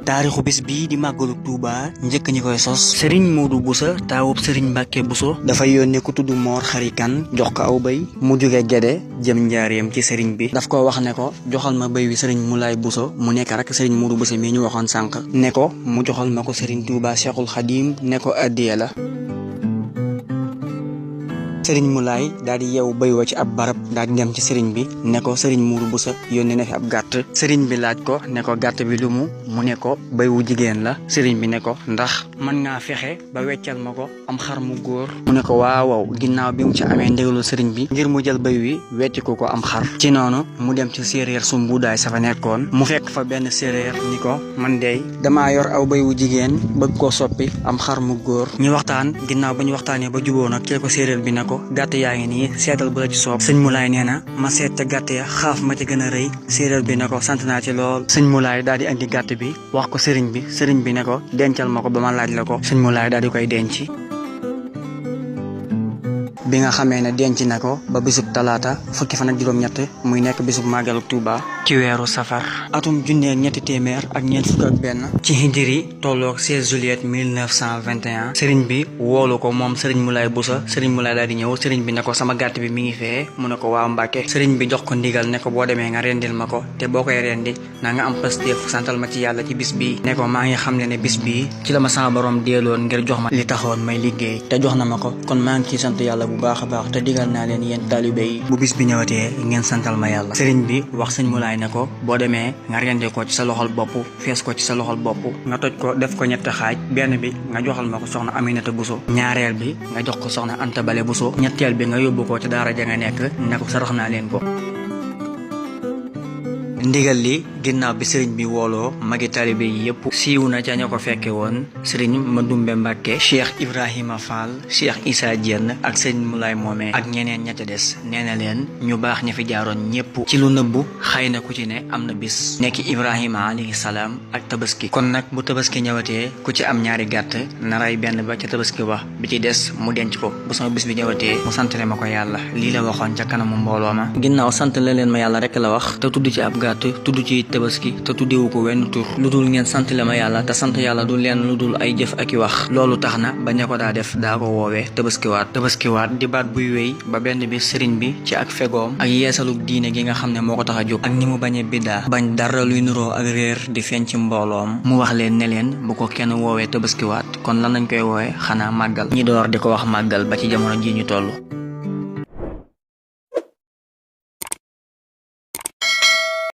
taarixu bis bii di màggalu Touba njëkk ñi koy sos Serigne Modou Bousso taawub Serigne Mbacke Bousso dafa yónnee ku tudd Mor Xari Kan jox ko aw bëy mu jóge Gede jëm njaareem ci Serigne bi daf ko wax ne ko joxal ma bëy wi Serigne Moulay Bousso mu nekk rek Serigne Modou Bousso mii ñu waxoon sànq ne ko mu joxal ma ko Serigne Touba Cheikhul Khadim ne ko addiya la. Sëriñ Moulay daal di yeewu béy wa ci ab barab daal di dem ci sëriñ bi ne ko sëriñ Modou Bousso yónnee na fi ab gàtt sëriñ bi laaj ko ne ko gàtt bi lu mu ne ko béy wu jigéen la sëriñ bi ne ko ndax mën ngaa fexe ba weccal ma ko am xar mu góor mu ne ko waaw ginnaaw bi mu ci amee ndigalu sëriñ bi ngir mu jël béy wi wecc ko am xar ci noonu mu dem ci séeréer su mbuudaay sa fa nekkoon mu fekk fa benn séeréer ni ko man dey damaa yor aw béy wu jigéen bëgg koo soppi am xar mu góor ñu waxtaan ginnaaw ba ñu waxtaanee ba juboo nag kee ko séeréer bi ne ko gàtt yaa ngi nii seetal bu la ci soob sëñ Moulay nee na ma seet ca gàtt ya xaaf ma ci gën a rëy séeréer bi ne ko sant naa ci lool sëñ Moulay daal di andi gàtt bi wax ko sëriñ bi ne ko dencal ma ko ba ma laaj la ko sëñ Moulay daal di koy denc. bi nga xamee ne denc na ko ba bisub talaata fukki fan ak juróom-ñett muy nekk bisub màggalu Touba ci weeru safar atum junneeg ñetti téeméer ak ñeent fukk ak benn ci hijri tolloog 16 juillet 1921 sëriñ bi woolu ko moom sëriñ Moulay Bousso sëriñ Moulay daal di ñëw sëriñ bi ne ko sama gàtt bi mi ngi fee mu ne ko waaw Mbàkke sëriñ bi jox ko ndigal ne ko boo demee nga rendil ma ko te boo koy rendi na nga am pastéef santal ma ci yàlla ci bis bii ne ko maa ngi xam ne bis bii ci la ma sama borom deeloon ngir jox ma li taxoon may liggéey te jox na ma ko kon maa ngi ciy sant yàlla bu baax a baax te digal naa leen yéen taalibe yi bu bis bi ñëwatee ngeen santal ma yàlla sëriñ bi wax sëñ Moulay ne ko boo demee nga rendi ko ci sa loxol bopp fees ko ci sa loxol bopp nga toj ko def ko ñetti xaaj benn bi nga joxal ma ko soxna Aminata Bousso ñaareel bi nga jox ko soxna Anta Bale Bousso ñetteel bi nga yóbbu ko ci daara ja nga nekk ne ko sarax naa leen ko. ndigal li ginnaaw bi sëriñ bi wooloo magi taalibe yi yëpp siiw na ca ña ko fekke woon sëriñ Madumbe Mbàkke Cheikh Ibrahima Fall Cheikh Issa Diène ak sëriñ Moulay moomee ak ñeneen ña ca des nee na leen ñu baax ña fi jaaroon ñëpp ci lu nëbbu xëy na ku ci ne am na bis nekki Ibrahima alayhi salaam ak tabaski kon nag bu tabaski ñëwatee ku ci am ñaari gàtt na rey benn ba ca tabaski ba bi ci des mu denc ko bu sama bis bi ñëwatee mu santale ma ko yàlla lii la waxoon ca kanamu mbooloo ma ginnaaw sant la leen ma yàlla rek la wax te tudd ci ab gàtt tudd ci tabaski te tuddewu ko wenn tur lu dul ngeen sant la ma yàlla te sant yàlla du leen lu dul ay jëf ak i wax loolu tax na ba ña ko daa def daa ko woowee tabaskiwaat di baat buy wéy ba benn bi sëriñ bi ci ak fegoom ak yeesaluk diine gi nga xam ne moo ko tax a jóg ak ni mu bañee biddaa bañ dara luy nuroo ak réer di feeñ ci mbooloom mu wax leen ne leen bu ko kenn woowee tabaskiwaat kon lan lañ koy woowee xanaa màggal ñi door di ko wax màggal ba ci jamono ji ñu toll